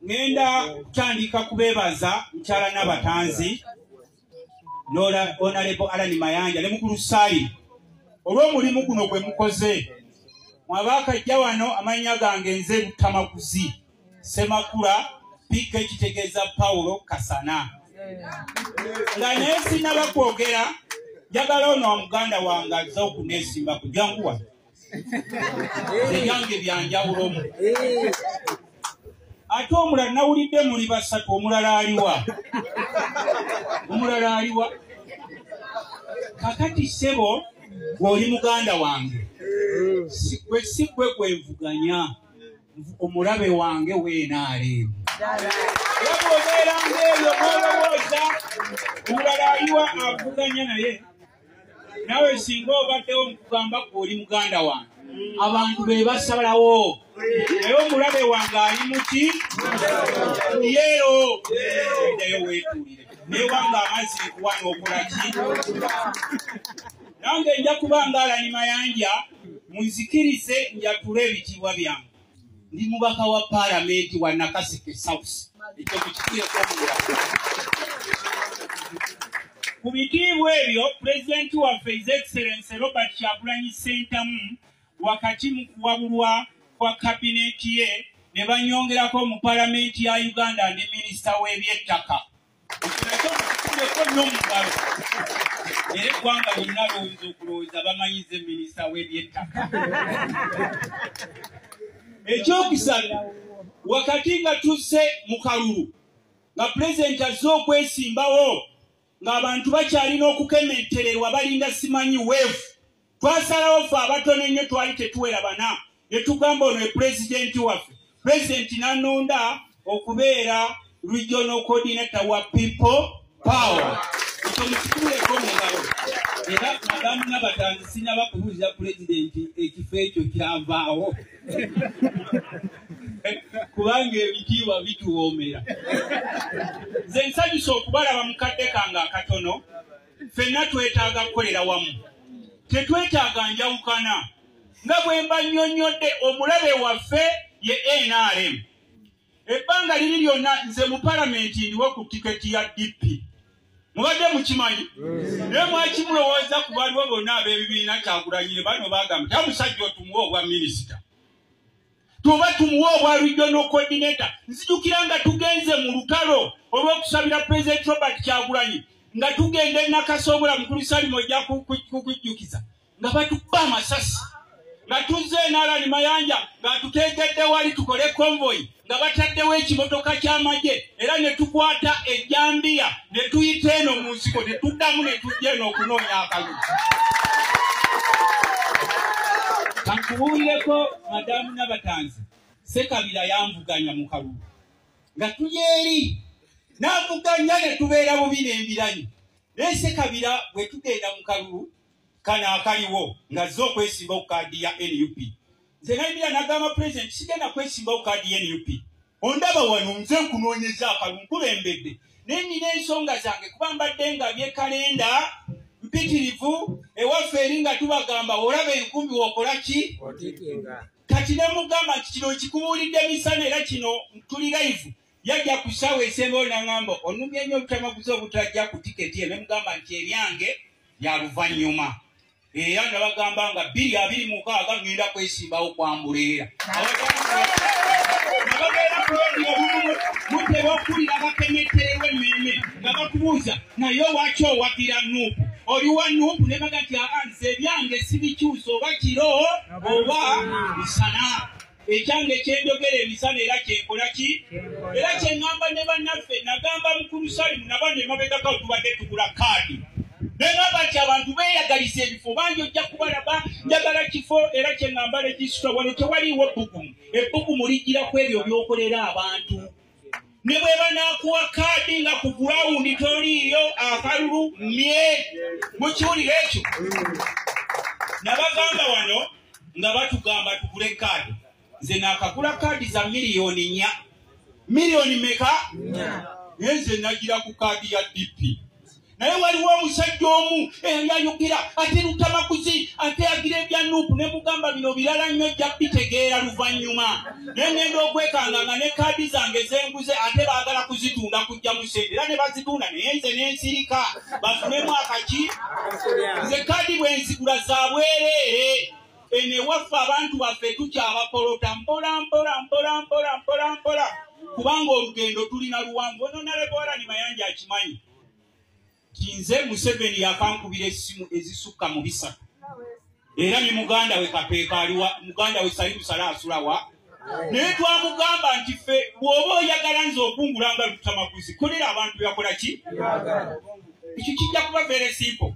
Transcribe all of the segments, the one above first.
Ngenda kutandika kubeebaza mukyala Nabatanzi Honorable Allan Mayanja ne mukulu Salim olw'omulimu guno gwe mukoze. Mwabakajja wano amannya gange nze Lutamaguzi Ssemakula PK kitegeeza Paulo Kasana. Nga naye sinnaba kwogera, njagala ono muganda wange azze okuneesimba kujanguwa. Ebyange byanjawulomu. Ate omulala nawulidde muli basatu, omulala aliwa? Omulala aliwa? Kakati ssebo gw'oli muganda wange, si gwe gwenvuganya, omulabe wange weenaaleemu. Era bw'obeera ng'eyo n'olowooza omulala aliwa avuganya naye, nawe singa obaddewo nkugamba gw'oli muganda wange, abantu be basalawo. Naye omulabe wange ali muki? Yeero. Eddayo weetuulire. Neewanga amazzi nkuwa n'okola ki? Nange nja kuba nga Allan Mayanja, munzikirize njatule ebitiibwa byange. Ndi mubaka wa paalamenti wa Nakaseke South. Ekyo mukikireko omulala. Ku bitiibwa ebyo, pulezidenti waffe His Excellency Robert Kyagulanyi Ssentamu wakati mu kuwabulwa kwa kabineti ye ne banyongerako mu paalamenti ya Uganda ndi minisita w'ebyettaka. Ekyo nakyo mukikubeko nnyo mu ngalo. Era eggwanga lyonna lowooza okulowooza bamanyize minisita w'ebyettaka. Ekyokusatu, wakati nga tuzze mu kalulu nga pulezidenti azze okwesimbawo ng'abantu bakyalina okukementererwa balinda simanyi weevu, twasalawo ffe abatono ennyo twali tetuwera bana ne tugamba ono ye pulezidenti waffe. Pulezidenti n'annonda okubeera regional coordinator wa People Power. Ekyo mukikubeeko mu ngalo. Era madamu Nabatanzi sinnaba kubuuza pulezidenti ekifo ekyo kyavaawo, kubanga ebitiibwa bituwoomera. Nze nsanyusa okubalaba mu kadde kange akatono. Ffenna twetaaga kukolera wamu, tetwetaaga njawukana. Nga bwe mba nnyonnyodde, omulabe waffe ye NRM. Ebbanga liri lyonna nze mu palamenti ndiwo ku tiketi ya DP. Mubadde mukimanyi? Naye mwakimulowooza ku baliwo bonna ab'ebibiina Kyagulanyi ne bano bagamba ta musajja otumuwe obwa minisita, tuba tumuwe obwa regional coordinator. Nzijukira nga tugenze mu lutalo olw'okusabira President Robert Kyagulanyi, nga tugenda e Nakasobola, mukulu Salim ojja kukujjukiza, nga batukuba amasasi. Nga tuzze Allan Mayanja ng'atuteekedde wali tukole convoy, nga bataddewo ekimotoka ky'amagye, era ne tukwata ejjambiya ne tuyita eno mu nsiko ne tuddamu ne tujja eno okunoonya akalulu. Kankubuulireko madamu Nabatanzi, Ssekabira yanvuganya mu kalulu nga tuli eri, n'avuganya ne tubeera bubi n'embiranyi. Naye Ssekabira bwe tugenda mu kalulu kano akaliwo ng'azze okwesimba ku kaadi ya NUP, nze nayimira n'agamba pulezidenti sigenda kwesimba ku kaadi ya NUP, ondaba wano nze nkunoonyeza akalulu nkulembedde, naye nnina ensonga zange kuba mbadde ngabye kalenda mpitirivu ewaffe eri nga tubagamba olaba enkumbi wokola ki? Kati ne mugamba nti kino nkikubuulidde misana era kino tuli live. Yajja ku ssaawa esembayo n'aŋŋamba onumye nnyo obutamaguzi obutajja ku tiketi ye, ne mugamba nti ebyange bya luvannyuma. Era nabagamba nga 2026 ngenda kwesimbawo kwambuleera. Nabagenda kulondera obumu mutera okuwulira bakemettererwa emmeeme nga bakubuuza naye owaki owagira NUP, oli wa NUP? Ne baga nti aa nze ebyange sibikyusa oba kiro oba misana, ekyange kyenjogera emisana era kyenkola ki, era kyeŋŋamba ne bannaffe. Nagamba mukulu Salimu nabano emabegako tubadde tugula kaadi, neŋŋamba nti abantu beeyagaliza ebifo bangi, ojja kubalaba njagala kifo. Era kyeŋŋamba registra wano tewaliiwo bbugumu, ebbugumu lijjira ku ebyo by'okolera abantu. Ne bwe banaakuwa kaadi nga ku gulawundi toliiyo, akalulu mye. Mukiwulira ekyo? Nabagamba wano nga batugamba tugule kaadi, nze naakagula kaadi za 4 miliyoni. Miliyoni meka? Naye nze nagira ku kaadi ya DP. Naye waliwo omusajja omu eyayogera ate Lutamaguzi ate agira ebya Nuupu, ne mugamba bino birala nnyo ojja bitegeera luvannyuma. Naye ngenda okwekanga nga ne kaadi zange zenguze ate baagala kuzitunda kujjamu ssente, era ne bazitunda naye nze ne nsirika bafunemu akaki. Nze kaadi bwe nzigula za bwereere. Eno ewaffe abantu baffe tukyabapolota mpola mpola mpola mpola mpola mpola, kubanga olugendo tulina luwanvu. Ono Honorable Allan Mayanja akimanyi nze Museveni yakankubira essimu ezisukka mu 3, era ne muganda we Kapeeka aliwa, muganda we Salimu Sala asulawa. Naye twamugamba nti ffe bw'oba oyagala nze okungula nga Lutamaguzi, kolera abantu byakola ki? Ekyo kijja kuba very simple.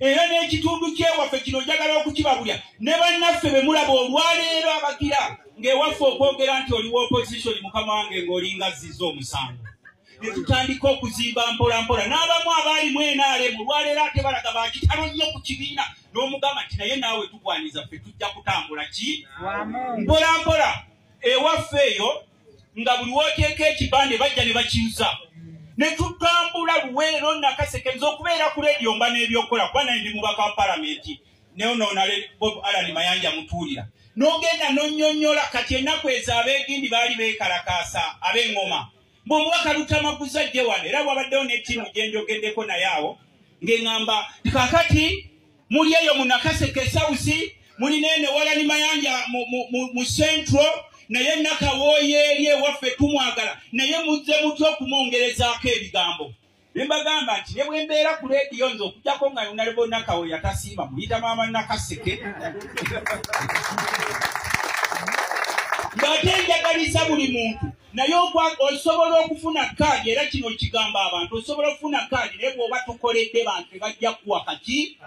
Era n'ekitundu kyewaffe kino njagala okukibabulya ne bannaffe be mulaba olwaleero abagira ng'ewaffe okwogera nti oliwa opposition, mukama wange ng'olinga azizza omusango. Ne tutandika okuzimba mpola mpola, n'abamu abaalimu NRM olwaleero ate balaga bakitalo nnyo ku kibiina, n'omugamba nti naye naawe tukwaniza ffe tujja kutambula ki mpola mpola. Ewaffe eyo nga buli w'oteeka ekipande bajja ne bakyusa. Ne tutambula Luweero Nakaseke, nze okubeera ku leediyo mba n'ebyokukola kuba naye ndi mubaka wa palamenti, naye ono Bob Allan Mayanja mutuulira. N'ogenda n'onnyonnyola. Kati ennaku ezo ab'egindi baali beekalakaasa ab'eŋŋoma mbw'omubaka Lutamaguzi ajje wano, era wabaddewo ne ttiimu gye njogeddeko naye awo ng'eŋŋamba kaakati muli eyo mu Nakaseke South, muli n'eno Allan Mayanja mu Central, naye Nakawooyo eri ewaffe tumwagala, naye muzze mutya okumwongerezaako ebigambo. Ne mbagamba nti ne bwe mbeera ku leediyo nze okuggyako nga Honorable Nakawooyo atasiima muyita maama Nakaseke, ng'ate njagaliza buli muntu. Naye osobola okufuna kaadi, era kino kigamba abantu, osobola okufuna kaadi naye bw'oba tokoledde bantu tebajja kuwa kaki.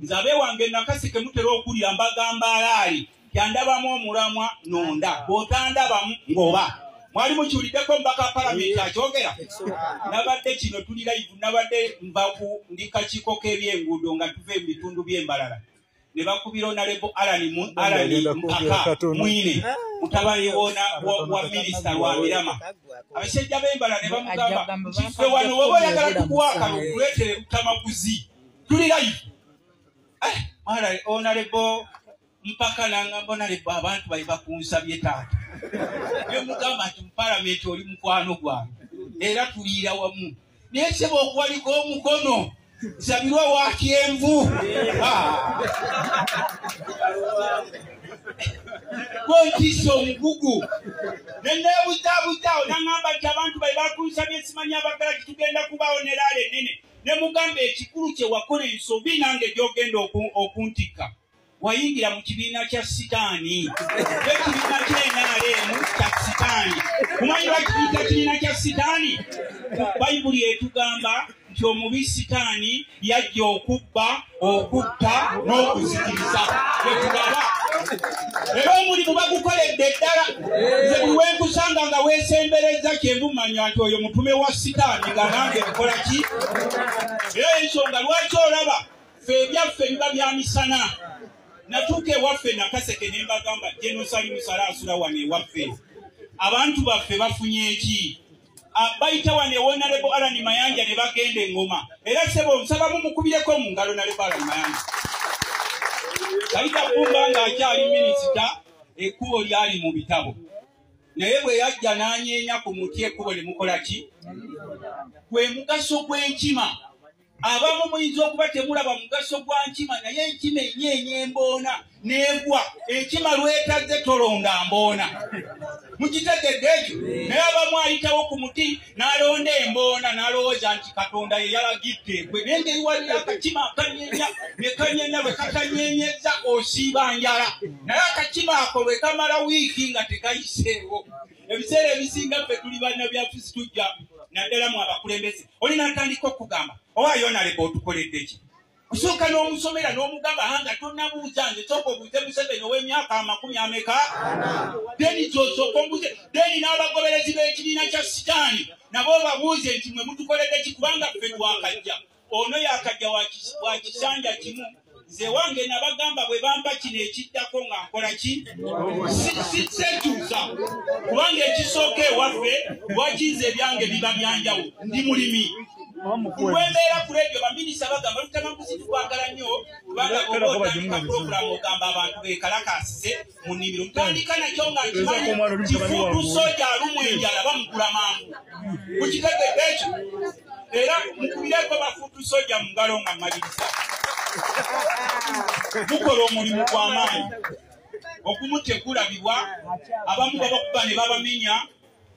Nze abeewange Nakaseke mutera okulya mbagamba alaali yandabamu omulamwa nonda, bw'otandabamu ng'oba. Mwali mukiwuliddeko omubaka wa palamenti akyogera? Nabadde kino tuli live, nabadde nva ku ndi kakiiko k'ebyenguudo nga tuva mu bitundu by'Embalala, ne bakubira Honorable Allan Mpaka Mwine, mutabani wa minisita Lwamirama. Abasajja b'Embalala ne bamugamba nti ffe wano woba oyagala tukuwa akalulu tuleetere Lutamaguzi, tuli live. Honorable Mpaka n'angamba Honorable abantu bali bakunsabye taata. Ne mugamba nti mu palamenti oli mukwano gwange era tuliira wamu, naye ssebo okuwaliko omukono nsabirwa wa kyenvu. Gw'ontisse omugugu. Ne neebuzaabuzaawo n'aŋŋamba nti abantu bali bakunsabye simanyi abagala titugenda kubaawo ne laala ennene. Ne mugamba ekikulu kye wakola ensobi nange gy'ogenda okuntikka. Wayingira mu kibiina kya Sitaani. Ekibiina ky'NRM kya Sitaani. Mumanyi lwaki kiyita kibiina kya Sitaani? Bayibuli etugamba nti omubi Sitaani yajja okubba, okutta n'okuzikiriza. Tetulaba. Era omulimu bagukoledde ddala. Nze buli we nkusanga nga weesembereza kyenvu mmanya nti oyo mutume wa Sitaani nga nange nkola ki? Era ensonga lwaki olaba ffe ebyaffe biba bya misana. Natuuka ewaffe Nakaseke ne mbagamba General Salimu Sala asula wano ewaffe. Abantu baffe bafunye ki? Bayita wano ewa Honorable Allan Mayanja ne bagenda eŋŋoma. Era ssebo nsaba mumukubireko mu ngalo Honorable Allan Mayanja. Kayita Bbumba ng'akyali minisita, ekkubo lyali mu bitabo. Naye bwe yajja n'anyeenya ku muti ekkubo ne mukola ki? Gwe mugaso gw'enkima. Abamu muyinza okuba temulaba mugaso gwa nkima, naye enkima enyeenya emboona n'egwa. Enkima lwetazze tolonda mboona. Mukitegedde ekyo? Naye abamu ayitawo ku muti n'alonda emboona n'alowooza nti Katonda ye yalagidde egwe. Naye ngeri waliyo akakima akanyeenya ne kanyeenya, bwe katanyeenyezza osiiba njala. Naye akakima ako lwe kamala wiiki nga tekayiseewo. Ebiseera ebisinga ffe tuli bannabyabufuzi tujja naddala mu abakulembeze. Oli n'atandika okugamba owaayo Honorable otukoledde ki? Osooka n'omusomera n'omugamba nga tonnabuuza nze sooka obuuze Museveni ow'emyaka 50? Deni ky'osooka omubuuze. Deni n'abagoberezi b'ekibiina kya Sitaani nabo babuuze nti mwe mutukoledde ki, kubanga ffe twakajja. Ono yakajja wa kisanja kimu. Nze wange nabagamba bwe bampa kino ekiddako nga nkola ki? Sekyusa. Kubanga ekisooka ewaffe lwaki nze ebyange biba byanjawulo. Ndi mulimi. Kulwembeera ku leediyo baminisita bagamba lutamaguzi tukwagala nnyo kubanga oba otandika pulogulaamu ogamba abantu beekalakaasize mu nnimiro. Ntandika nakyo nga nkimanyi kifuutu soja alumwa enjala bamugula mangu. Mukitegedde ekyo? Era mukubireko bafuutu soja mu ngalo nga mmaliriza. Mukola omulimu gw'amaanyi. Okumu tekulabibwa, abamu babakuba ne babamenya,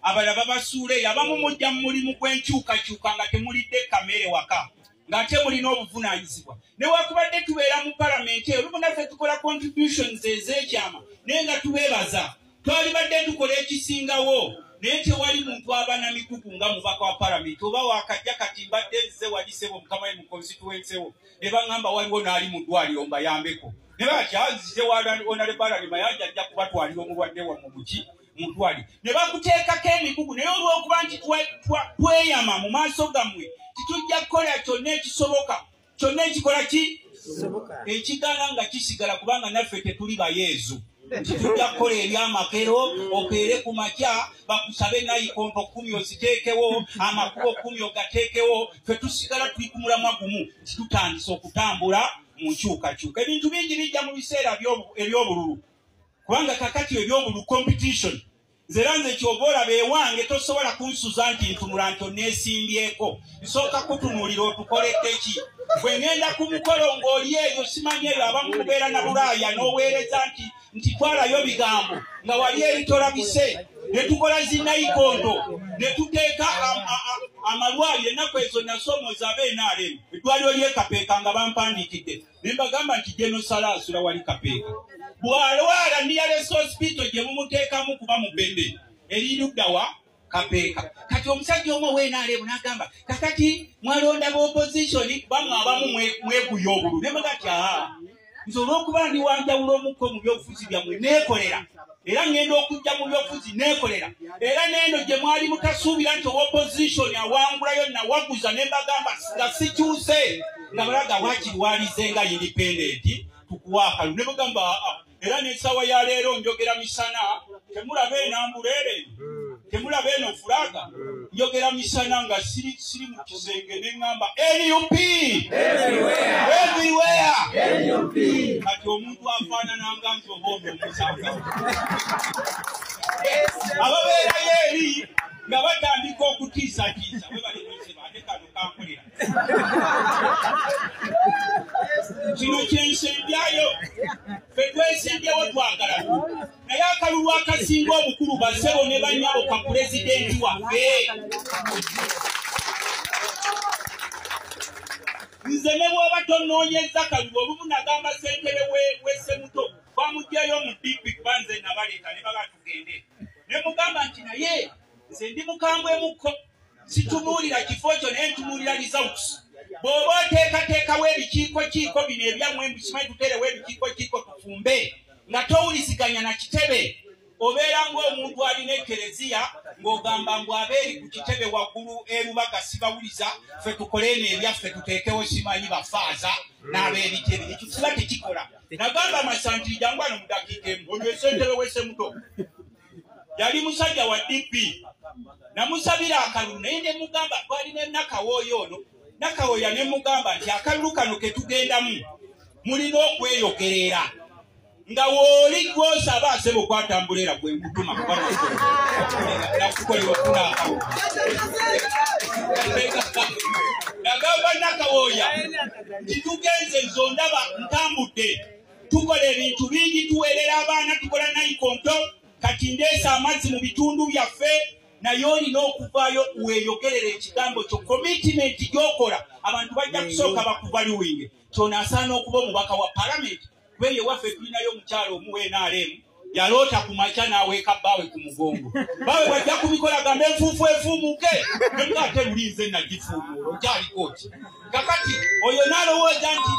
abalala babasuula eyo, abamu mujja mu mulimu gw'enkyukakyuka nga temulidde kamere waka, ng'ate mulina obuvunaanyizibwa. Newaakubadde tubeera mu palamenti eyo, olumu naffe tukola contributions ez'ekyama, naye nga tubeebaza. Twalibadde tukola ekisingawo, naye tewali muntu aba na migugu nga mubaka wa palamenti. Oba wakajja kati mbadde nze wali ssebo mukama we mu constituency wo, ne baŋŋamba waliwo n'ali mu ddwaliro mbayambeko. Ne batya nzize wa Honorable Allan Mayanja ajja kubatwalira omulwadde wammwe muki mu ddwaliro. Ne bakuteekako emigugu, naye olw'okuba nti tweyama mu maaso gammwe titujja kukola kyonna ekisoboka, kyonna ekikola ki ekigala nga kisigala, kubanga naffe tetuli bayeezu. Titujja kukola ebyamakero okeere ku makya bakusabe nayikonto 10 oziteekewo, amakubo 10 ogateekewo. Ffe tusigala tuli ku mulamwa gumu, titutandise okutambula mu nkyukakyuka. Ebintu bingi bijja mu biseera eby'obululu, kubanga kakati eby'obululu competition. Nze era nze ky'oba olaba ewange tosobola kunsuza nti ntunula nti onneesimbyeko. Nsooka kutunuulira otukoledde ki. Bwe ŋŋenda ku mukolo ng'oli eyo simanyi eyo abamu kubeera na Bulaaya n'oweereza nti twalayo bigambo nga wali eri tolabise. Ne tukola zinnayikonto, ne tuteeka amalwaliro. Ennaku ezo nasomooza ab'NRM eddwaliro ly'e Kapeeka nga bampandiikidde, ne mbagamba nti General Saleh asula wali Kapeeka. Bw'alwala nearest hospital gye mumuteekamu kuba mu Bembe eri ludda wa Kapeeka. Kati omusajja omu ow'NRM n'agamba kakati mwalonda ba opposition bamwe abamu mweguya obululu. Ne mbaga nti aa, nze olw'okuba ndi wanjawulo omukko mu byobufuzi byammwe neekolera, era ŋŋenda okujja mu byobufuzi neekolera, era n'eno gye mwali mutasuubira nti opposition awangulayo nawaguza, ne mbagamba nga sikyuse, nga balaga waakiri walize nga independent tukuwa akalulu. Ne bagamba aa, era n'essaawa ya leero njogera misana, temulaba eno ambuleera eno, temulaba eno fulaga, njogera misana nga siri mu kisenge ne ŋŋamba NUP everywhere. Kati omuntu afaanana nga nze oba ono omusanga. Ababeerayo eri nga batandika okutiisatiisa, we bali noseba ate kano kankolera. Kino kyensembyayo, ffe twesimbyewo twagala tu. Naye akalulu akasinga obukulu bassebo ne bannyabo ka pulezidenti waffe. Nze ne bw'oba tonnoonyezza kalulu, olumu nagamba ssentebe w'Essemuto bamuggyeyo mu DP kuba nze nabaleeta ne baba tugende. Ne mugamba nti naye nze ndi mukambwemukko, situnuulira kifo kyo naye ntunuulira results. Bw'oba oteekateekawo ebikiikokiiko bino ebyammwe, simanyi tuteerewo ebikiikokiiko tufumbe, nga towuliziganya na kitebe, obeera ng'omuntu alina ekereziya ng'ogamba ngu abeeri ku kitebe waggulu e Lubaga sibawuliza, ffe tukole eno ebyaffe tuteekewo simanyi bafaaza n'ab'ebitebe. Ekyo kiba tekikola. Nagamba Masantiri jangu wano mu ddakiika emu, oyo ssentebe w'Essemuto yali musajja wa DP, namusabira akalulu naye ne mugamba twali ne Nakawooya ono, Nakawooya ne mugamba nti akalulu kano ke tugendamu mulina okweyogerera, nga w'oli gw'osaba asebo kwatambulira gwe nkutuma kuba nakukolera okufuna akalulu. Nagamba Nakawooya nti tugenze nze ondaba ntambudde, tukola ebintu bingi, tuweerera abaana, tukola nayikonto, kati ndeesa amazzi mu bitundu byaffe, naye olina okuvaayo weeyogerere ekigambo kyo. Commitment gy'okola abantu bajja kusooka bakuvaluwinge. Kyono asaana okuba omubaka wa palamenti, kuba eyo ewaffe tulinayo omukyala omu w'NRM yaloota ku makya n'aweeka bbaawe ku mugongo. Bbaawe bw'ajja kubikola gamba enfuufu efuumuke, ne ate luli nze nagifuumuula okyaliko ki? Kakati oyo n'alowooza nti